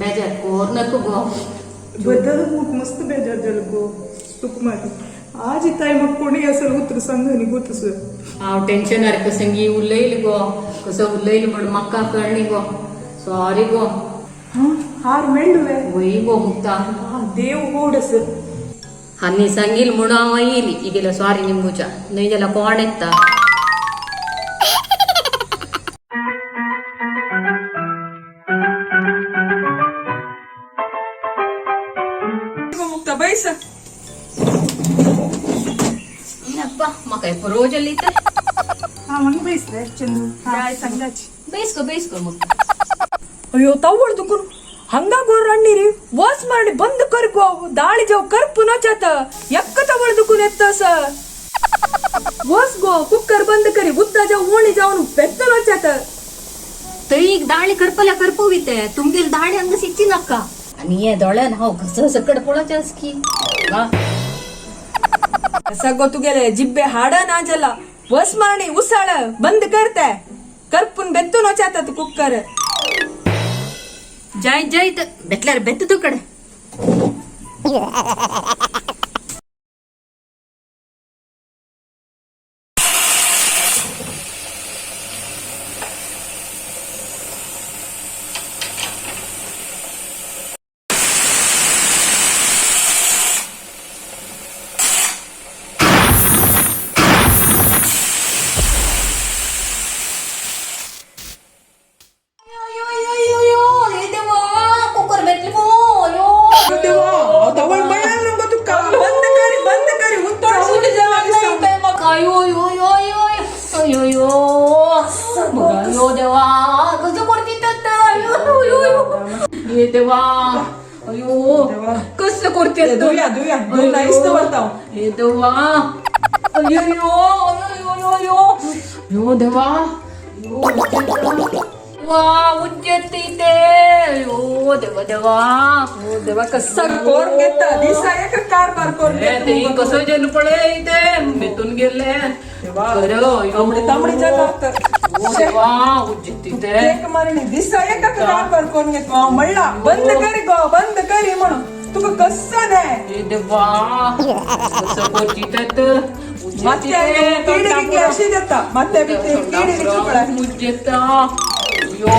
बेजार कोर नको गो. बदल मग मस्त बेजार झालं गो सुकुमारी. आज ताई मग कोणी असेल उतर सांग आणि गोतस. हांव टेन्शनार कसंगी उलयली गो, कसं उलयली म्हण म्हाका कळ्ळी गो. सॉरी गो. हा हार मेळ्ळुवे? वय गो मुक्ता. देव गोड असेल. हांनी सांगील म्हणून हांव येयली. इगेलो सॉरी निमगुच्या न्हय जाल्यार कोण येता? मुक्ता बैस. अप्पा, म्हाका पुरो जाली तर. हा मग बैसले चंदू काय सांगाची. बेस गो, बेस गो मुक्ता. ಅಯ್ಯೋ ತವ್ವಳ ದುಕುನು ಹಂಗ ಗೋರ್ ಅಣ್ಣಿರಿ ವಾಸ್ ಮಾಡಿ ಬಂದ್ ಕರ್ಗೋ ದಾಳಿ ಜವ್ ಕರ್ಪು ನೋಚಾತ ಎಕ್ಕ ತವಳ ದುಕುನ್ ಎತ್ತಸ ವಾಸ್ ಗೋ ಕುಕ್ಕರ್ ಬಂದ್ ಕರಿ ಉದ್ದ ಜವ್ ಓಣಿ ಜವನು ಬೆತ್ತ ನೋಚಾತ. तरी दाळी करपल्या करपविते तुमगेल दाळी हंग सिच्ची नाका आणि हे दोळ्यान हांव कसं सकड पळोवचें की वा. ಸಗೋ ತುಗೆಲೆ ಜಿಬ್ಬೆ ಹಾಡ ನಾಜಲ್ಲ ವಾಸ್ ಮಾಡಿ ಉಸಾಳ ಬಂದ್ ಕರ್ತೆ ಕರ್ಪುನ್ ಬೆತ್ತು ನೋಚಾತ ಕುಕ್ಕರ್. जायत जायत बेतल्यार बेत तुकडे. कुकर बेतली गो अयो. तवळ मेळ्ळा गो तुका? बंद करी बंद करी उत्तर. अयो अयो अयो अयो अयो अयो अयो देवा, कसं करती तर? अयो अयो अयो ये देवा, अयो कसं करते? धुया धुया धुवून नाहीच दवरता. हे देवा, अयो अयो अयो अयो अयो अयो देवा, वा उज्जत इथे. अयो देवा देवा. देवा कसा कोर घेता दिसा एक कारभार कोर. हे ते कसं जेल पळे इथे बेतून गेले. बरं, अयो. तांबडी तांबडी जाता तर. ओ देवा, उज्जत इथे. एक मारणी दिसा एक कारभार कोण घेतो म्हणला बंद करी गो बंद करी म्हणून तुका कसं नाही. हे देवा, कसं करती तर? ಮತ್ತೆ कीड विकली अशी देता ಮತ್ತೆ कीड विकली पळय. उज्जता, अयो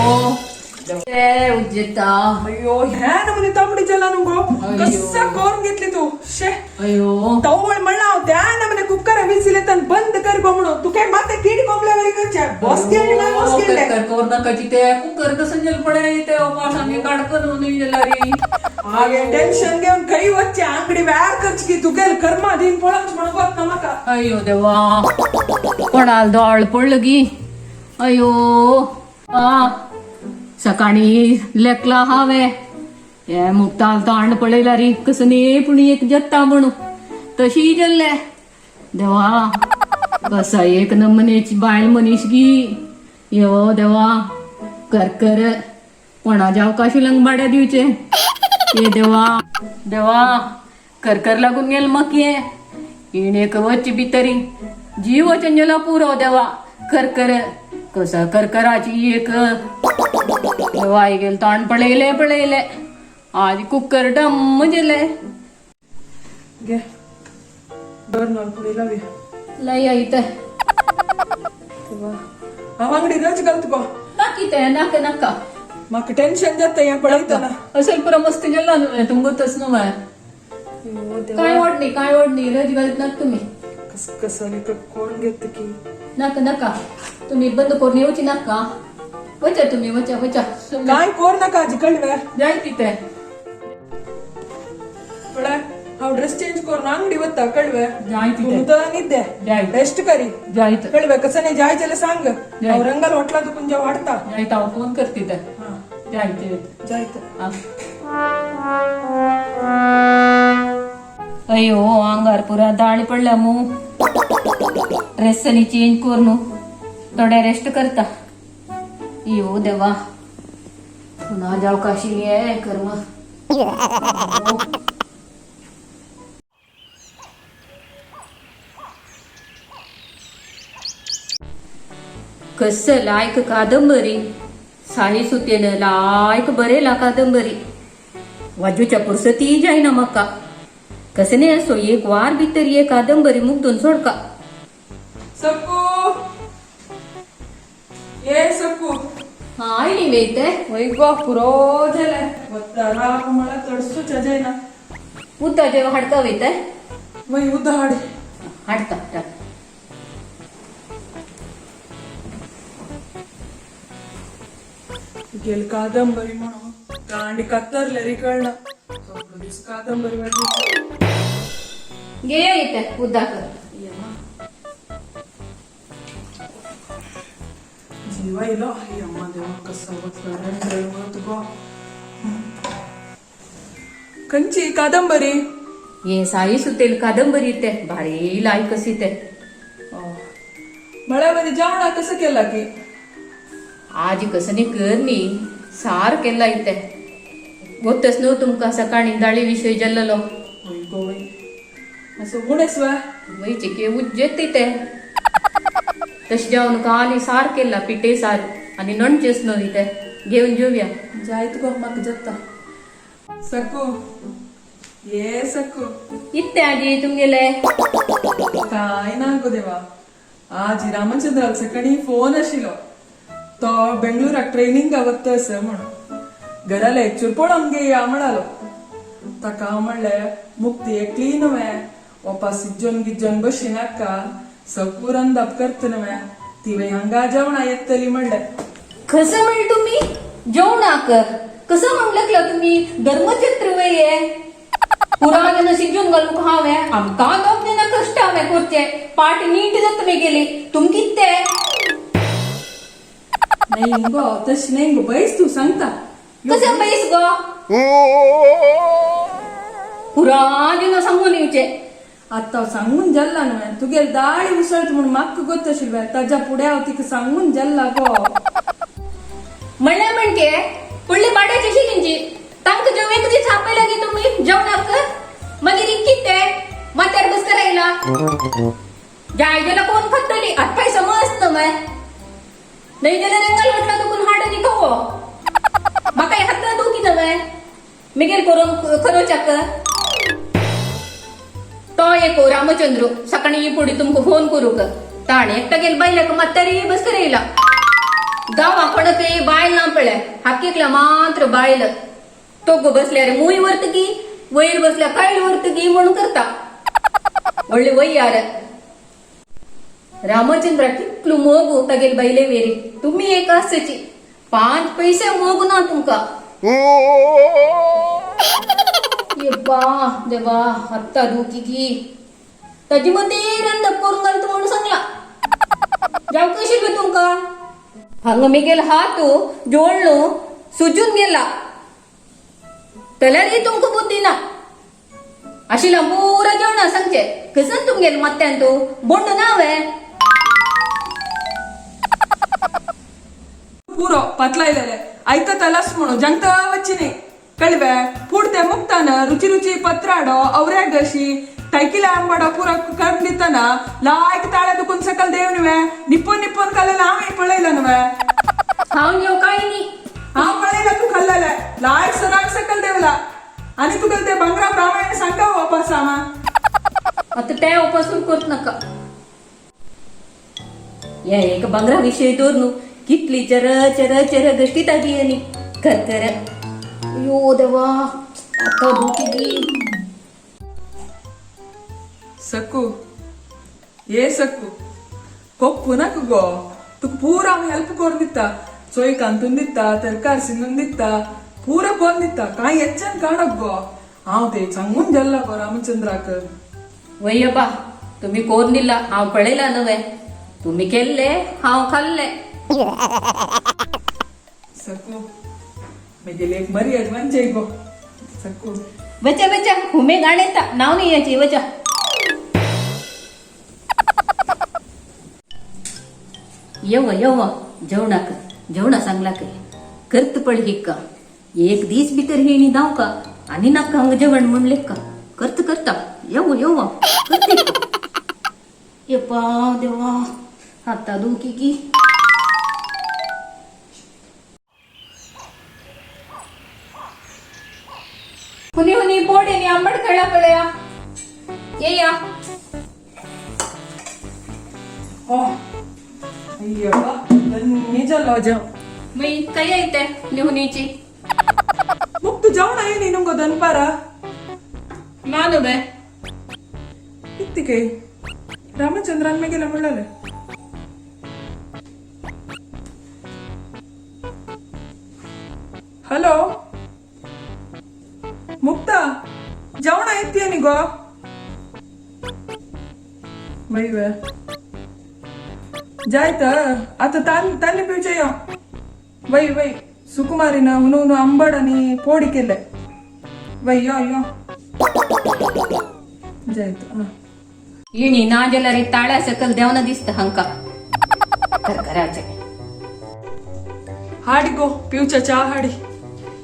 उज्जता. अय्यो ह्या नमुने तांबडी जला नुगो कसा कोरून घेतली तू शे. अयो. तवळ म्हणला हांव त्या नमुने कुकर विजिले तन बंद कर गो म्हणून तू काय माते कीड कोंबल्यावरी करच्या बॉस केली ना बॉस केले. कुकर कोर नका ते कुकर कसं जल पडे ते सांगे काडकन नाही जलारी. हागे टेन्शन घेऊन खंय वच्चे आंगडी व्यार करची की तुगेल कर्मा दिन पळोवच म्हणून गोत ना म्हाका. अयो देवा, कोणाल दोळ पडलं की अयो. आ सकाळी लेकला हावे हे मुक्ताल तांड पळयला री कसं न्ही पूण एक जत्ता म्हणू तशी जल्ले. देवा, कसा एक नमनेची बायल मनीस गी. यो देवा, कर कर कोणाच्या अवकाशी लंगबाड्या दिवचे. ये देवा देवा, कर कर लागून गेल मग ये इणे वच भितरी जीव चंजला पुरो. देवा, कर कर कसा कर कराची एक. देवा गेल ताण पळयले पळयले आज कुकर डम गेले. घे बरं पुढे लावूया. लय इथे. तेव्हा हांव आंगडी रज घाल तुका. नाकी ते नाका नाका. म्हाका टेन्शन जाता हें पळयतना. असेल पुरा मस्त गेला न्हय तुमगतच न्हय. काय वाट नाही, काय वाट नाही, रज घालत नाका तुम्ही. कस कसं कोण घेत की. नाका नाका, तुम्ही बंद करून येऊची नाका. वचा तुम्ही, वचा वचा. काय कोर नका आजी कळवे. जाय तिथे. पळय हांव ड्रेस चेंज करून आंगडी वता कळवे. जाय तिथे. तूं निद्दे. जाय. रेस्ट करी. जाय. कळवे कसं नाही जाय जाल्यार सांग. हांव रंगाल हॉटला तुकून जेव हाडटा. जाय, हांव फोन कर तिथे. जाय ते. जाय. अयो, आंगार पुरा दाळ पडल्या मू. ड्रेस आनी चेंज करून थोडे रेस्ट करता. यो देवा, पुन्हा जाव काशी ये कर्म. कसं लायक कादंबरी साई सुतेन लायक बरेला कादंबरी. वाजूच्या पुरसतीय जायना म्हाका. कसे नाही असो एक वार भितर ये कादंबरी मुग्दून सोडका. सक्कू, ये सक्कू. हा आयली मेळते. वय गो, पुरो जालें. वता राव म्हळ्यार तडसूच जायना. उदक जेव हाडका वयता. वय, उदक हाड. हाडता हाडता. गेल कादंबरी म्हणून गांडी कत्तरले री कळना, सगळो दीस कादंबरी वाटली. गे येते उदक. जीव आयलो. आई अम्मा देवा, कसो वतलो रे गो. खंयची कादंबरी? ये साई सुतेल कादंबरी ते भारी लायक कशी ते. म्हळ्यावर जेवणा कसं केला की? आज कसं न्ही कर न्ही सार केला इथे. गोतच न्हू तुमकां सकाळी दाळी विशय जाल्लो. वय गो वय, असं उणेच वा. वयचे की उज्जेत ते तशें जावन काली सार केला, पिठे सार आनी नणचेच न्हू इथे. घेवन जेवया. जायत गो, म्हाका जाता. सक्कू, ये सक्कू. इत्ते आजी तुमगेले. काय ना गो देवा, आजी रामचंद्राक सकाळी फोन आशिल्लो, तो बेंगळुराक ट्रेनिंगाक वता आसा म्हणून. घरा लेक्चर पळोवंक गे या म्हणालो. ताका हांव म्हणलें, मुक्ती एकली न्हय, ओपा सिज्जन गिज्जन बशी नाका, सकू रंदाप करता न्हय, तिवें हांगा जेवणा येतली म्हणलें. कसं म्हण तुम्ही जेवणाक कसं म्हणलं तुम्ही धर्मछत्र वय ये पुराण शिजून घालूंक हांवें आमकां दोग जाणां कश्ट हांवें करचे पाट नीट जाता मेगेली. तुम कितें? नाही गो, तशें न्हय गो, बैस तूं सांगता. कसं बैस गो? पुराण सांगून येवचे. आतां हांव सांगून जाल्ला न्हय, तुगेली दाळी उसळत म्हूण म्हाका गोत आशिल्लें, ताज्या फुडें हांव तिका सांगून जाल्ला गो. म्हणल्या म्हणके फुडली बाड्याची शिकिंची तांकां जेव एक दीस आपयला की तुम्ही जेवणाक, मागीर कितें माथ्यार बसकर आयला जाय जाल्यार कोण खातली? आतां समज न्हय, नाही जाल्यार रेंगाल म्हटलं तुकून हाड आनी खावो. म्हाका हात दुखी न्हय मिगेल करून खरोच्याक. तो एक रामचंद्र सकाळी पुढे तुमकां फोन करूक ताणें एकटा गेल बायलाक मात्तारी बसकर येयला. गांवा कोणाक बायल ना पळय, हाकेकला मात्र बायल. तोगो बसल्यार मूय वरतकी, वयर बसल्या कायल वरतकी म्हणून करता. व्हडली वय्यार रामचंद्र कितलो मोग तागेल बायले वेरी. तुम्ही एक आसची 5 पैसे मोग ना तुमका. यब्बा देवा, आत्ता दुखी की ताजी मदीं रंदप करून घालता म्हणून सांगला. जावं कशी गो तुमकां? हांगा मेगेल हात जोडलो सुजून गेला जाल्यारय तुमकां बुद्धी ना. आशिल्ला पुरा जेवणा सांगचे कसं तुमगेल मात्यान तूं बोंड ना हांवें. पुरो पतलायलेले ऐकतलास म्हणून जंगता वच्ची न्ही कळवे. पुढते मुक्तान रुची रुची पत्राडो अवऱ्या गशी तैकिला आंबाडो पुरो करून दिताना लायक ताळे दुखून सकल देव न्हय, निपून निपून खाल्लेलं हांवें पळयला न्हय. हांव येव काय न्ही. हांव पळयला तूं खाल्लेलें, लायक सराक सकल देवला आनी तुका ते भांगरा रामायण सांगता वापस आमा. आता त्या उपासून करत नाका. या एक भांगरा विशय दवर न्हू कितली चर चर चर गष्टी तागी आनी खर. यो देवा, आता दुखी गी. सक्कू, ये सक्कू, कोप्पू नाका गो, तुका पुरो हांव हेल्प करून दिता. चोय कांतून दिता, तरकार शिंदून दिता, पुरो करून दिता, कांय येच्च्यान काडप गो. हांव ते सांगून जाल्ला गो रामचंद्राक. वय्यबा तुम्ही कोर दिला हांव पळयला न्हय, तुम्ही केल्ले हांव खाल्ले. सक्कू, मेगेली एक मर्याद वंचे गो सक्कू. वचा वचा, हुमे गाणेता नाव नाही याची वचा. येव येव जेवणाक जेवणा सांगला काय करत पळ हिक्का एक दीस भितर हेणी धांव का आनी नाका हांगा जेवण म्हणले का करत करता. येव येव करते. येपा देवा, आता दुखी की. हुनी हुनी पोड नी आंबट खेळा पळया ये या. Oh, अय्यप्पा धन्य जालो जेव. मी काय येते लिहुनीची. मुक्त जेवण आहे नी नुंगो दनपारा. मानू बे. इत्तिके रामचंद्रान मी गेला म्हणलं. हॅलो मुक्ता, जेवण येते नी गो बाई वे जायत आता तान तान्ने पिवचे यो वै वै सुकुमारीन हुनु हुनु आंबड आणि पोडी केले वै यो यो जायत हा. इणी ना गेल्यार ताळ्या सकल देवना दिसता हांका घराचे. हाडी गो पिवच्या चहा हाडी.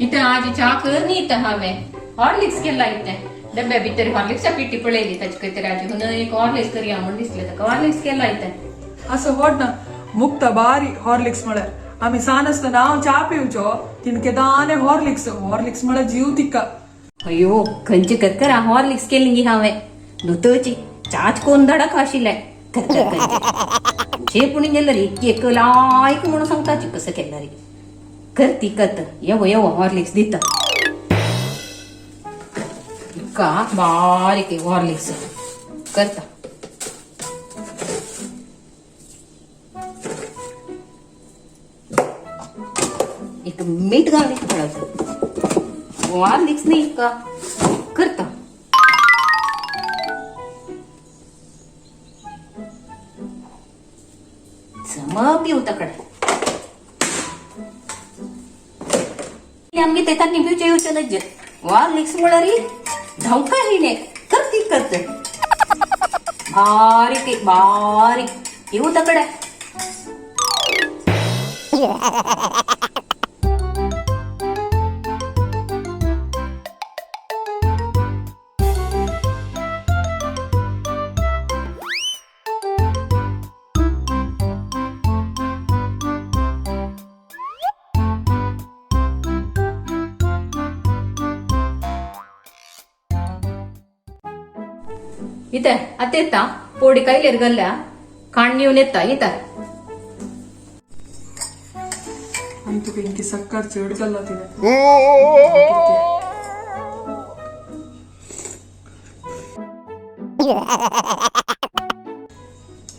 इथं आज चहा कर नी इथं हांवें हॉर्लिक्स केला. इथे डब्या भितर हॉर्लिक्सच्या पिटी पळयली ताचे खंय तरी आजी हुन एक हॉर्लिक्स करया म्हूण दिसलें ताका, हॉर्लिक्स केला इथं. असं होट ना मुक्ता बारी हॉर्लिक्स म्हळ्यार. आम्ही सान आसतना हांव च्या पिवचो तिणें केदाने हॉर्लिक्स हॉर्लिक्स म्हळ्यार जीव तिका. अयो खंयचे करकरा हॉर्लिक्स केली गी हांवें, दुतची चाच कोण धडक आशिल्लें करकर खंयचे जे पुणी गेलं रे एक लायक म्हणून सांगताची कसं केलं रे करती करत. येवो येवो हॉर्लिक्स दिता इतका बारीक आहे हॉर्लिक्स करता. एक मीठ घालून पळत हॉर्लिक्स नाही का करता. सम पिवता कडे आमगे ते तांणी पिवचे येवचे नज्ज हॉर्लिक्स म्हळ्यार धांवका हिणे करती करत बारीक एक बारीक पिवता कडे. इथे आता येता पोडी कायलेर गल्ल्या काण्ण येवन येता इथे. आनी तुका इनकी सक्कर चड जाल्लो तिणें.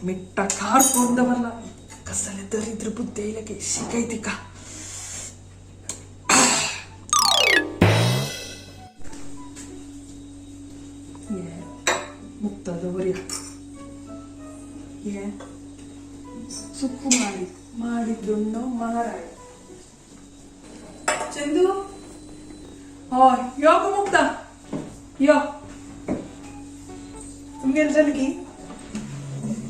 मिट्टा खार कोण दवरला कसले दरिद्र बुद्धी येयल्या की शिकाय तिका. ये मुक्ता दवरया ये सुकुमारी माडिदुण्णो महाराय चंदू. हय यो गो मुक्ता यो. तुमगेर जालें की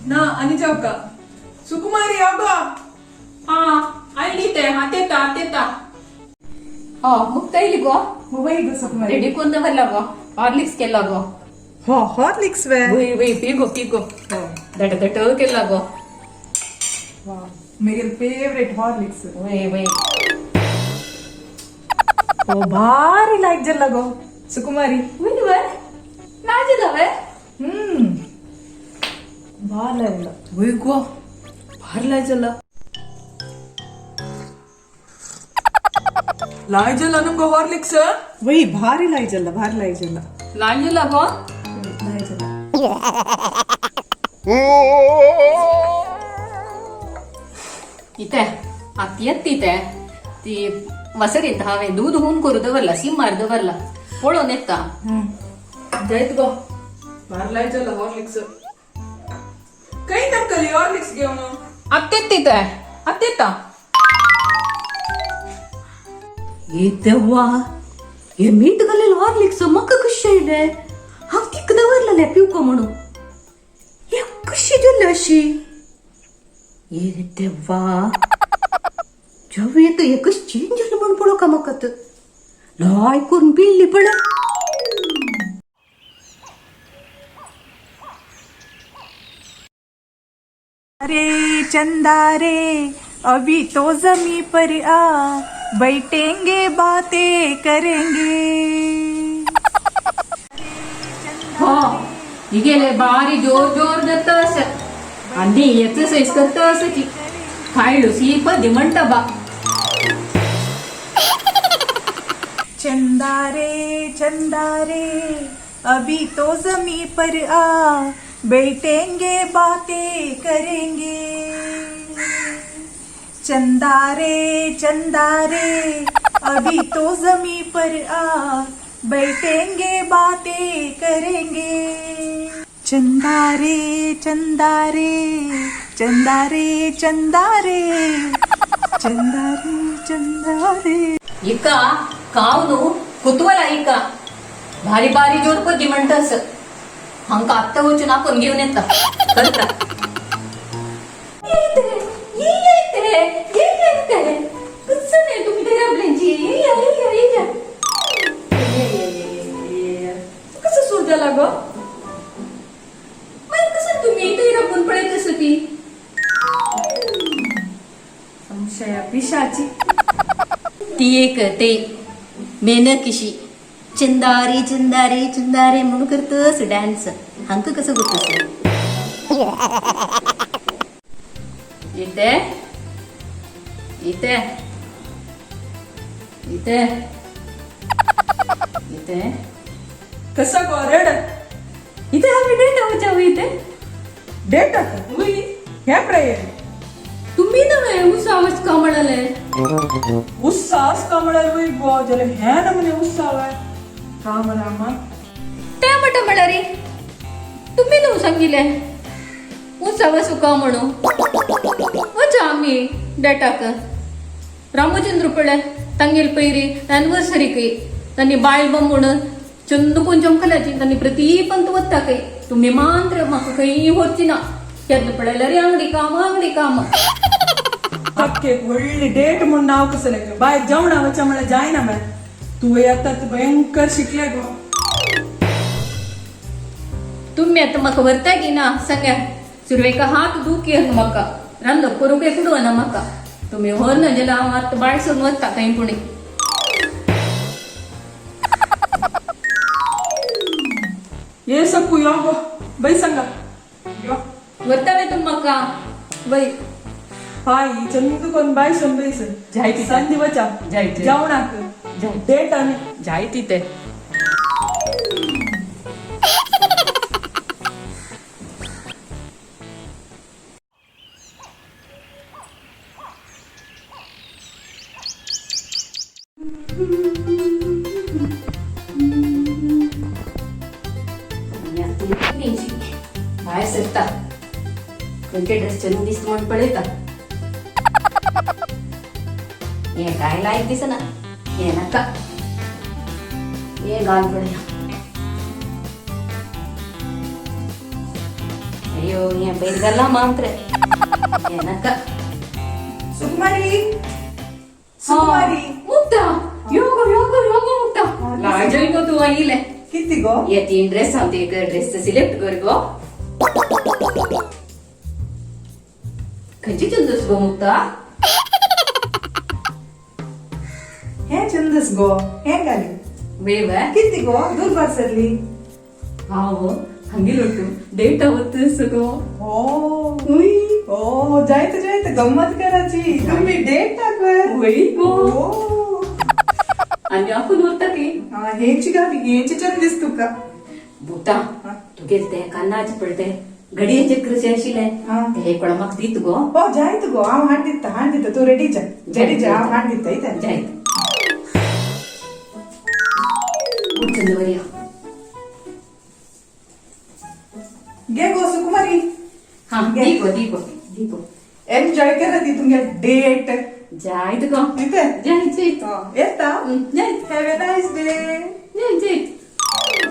ना आनी जावका सुकुमारी यो गो. हा आयली ते हात येता हात येता. हो मुक्ता येयली गो. वय गो सुकुमारी. रेडी कोण दवरला गो, हॉर्लिक्स केला गो. हो हॉर्लिक्स वे. वय वय P go P go, that that केला गो. मेरे फेवरेट हॉर्लिक्स. वय वय. ओ भारी लायक जल्ला गो सुकुमारी. वय वय नाजला वे. भार लागला वय गो भार लायजला लायजला नुंगो हॉर्लिक्स. वही भारी लायजल्ला भारी लायजल्ला. लांजला गो. लायजल्ला. इथे आत येत तिथे ती वसरीत हांवें दूद हून करू दवरला, सिमार दवरला, पळोवन येता. जायत गो भार लायजला हॉर्लिक्स काही तमकली हॉर्लिक्स घेऊन. आत्तेत तिथे आत्तेता येतेव्वा हे मीठ घालेलं हॉर्लिक्स म्हाका कशें येयलें? हांव तिका दवरलेलें पिवका म्हणून, हे कशी जाली अशी? ये देवा, जेव येता हे कशें चेंज जालें म्हूण पळोवका म्हाका तर लाय करून पिल्ली पळय. अरे चंदा रे अभी तो जमी पर आ, बैठेंगे बातें करेंगे. हो हिगेले बारी जोर जोर जाता असं आणि एक्सरसाइज करता असं खायलो सी पदी म्हणता बा. चंदा रे चंदा रे अभी तो जमी पर आ, बैठेंगे बातें करेंगे. चंदा रे चंदा रे अभी तो जमी पर आ, बैठेंगे बातें करेंगे. चंदा रे चंदा रे चंदा रे चंदा रे चंदा रे चंदा रे. इका काव न्हू कुतवला इका भारी भारी जोर पदी म्हणटा असं. हांका आत्ता वचून आपण घेऊन येता करता. कसं सूर द्याला गो? कसं तुम्ही इथे राबून पळयत असं ती. संशया पिशाची. ती एक ते मेनकिशी चिंदारी चिंदारी चिंदारे म्हणून करतस डान्स, हांका कसं होतस? इथे इथे इथे इथे. कसं गो रेड? इथे आम्ही डेट आहोत इथे. डेट ह्या प्रेयर. तुम्ही नव्हे उसावच का म्हणाले? उत्साह का म्हणाल वय गो, जाल्यार ह्या नमुने उत्साह राम रामा. ते म्हणटा म्हणारी तुम्ही न्हू सांगिले उसाव सुका म्हणू. वचा आम्ही डेटाक रामचंद्र पळे तांगेल पयरी अॅनिव्हर्सरी तांणी बायल बम म्हणून चंदकून चमकल्याची तांणी प्रती पंत वता खंय. तुम्ही मात्र म्हाका खंय व्हरची ना, केन्ना पळयल्यार अंगडी काम अंगडी काम. अक्के व्हडली डेट म्हूण नांव कसं लेख बाय जेवणा वचा म्हळ्यार जायना मॅ. तूं आतां भयंकर शिकले गो. तुम्ही आतां म्हाका व्हरता की ना सांगा. सुरवेक हात दुखी म्हाका, रांदप करूंक कुडवना म्हाका. तुम्ही व्हर ना जाल्यार हांव आतां बायल सोडून वता खंय पुणी. ये सकू यो गो बाई सांगा यो. व्हरता वे तुमी म्हाका? बाई हाय चंद कोण बाय सोन बाई सर जाय तिथे. संदी वचा जाय तिथे. जेवणाक जाय. डेट आनी जाय तिथे. भायर सरता खंयचे ड्रेस चंद दिसता म्हण पळयता. हे काय लायक दिसना, हे नाका, हे घाल पळया. अय्यो हे बैल घाला मात्र, हे नाका. सुकुमारी सुकुमारी. मुक्ता योगो योगो योगो मुक्ता लाजल गो तू आयिले. किती गो? हे तीन ड्रेस हांव ते एक ड्रेस सिलेक्ट कर गो. खंयची चंदस गो मुक्ता? हे चंदस गो, हे घाली. वेव. किती गो दूर सरली? हांव हांगेर डेट आवत गो. ओ ओ जायत जायत गम्मत करायची तुम्ही डेट टाकवर. वय गो. ओ. आनी आपूण उरता की. हा, हेंची घाली, हेंची चंद दिस तुका. मुक्ता तुगेले ते कानाचे पळय ते घडयेचे कृशी आशिल्ले हा. ते कोणा म्हाका दीत गो. ओ जायत गो, हांव हाड दिता हाड दिता, तूं रेडी जा रेडी जा, हांव हाड दिता इथे. जायत उठ दवरया. घे गो सुकुमारी. हा घे. दी गो दी गो दी गो. एन्जॉय करा ती तुमगे डेट. जायत गो. इथे. जायत जायत. येता. जायत. Have a nice day. जायत जायत.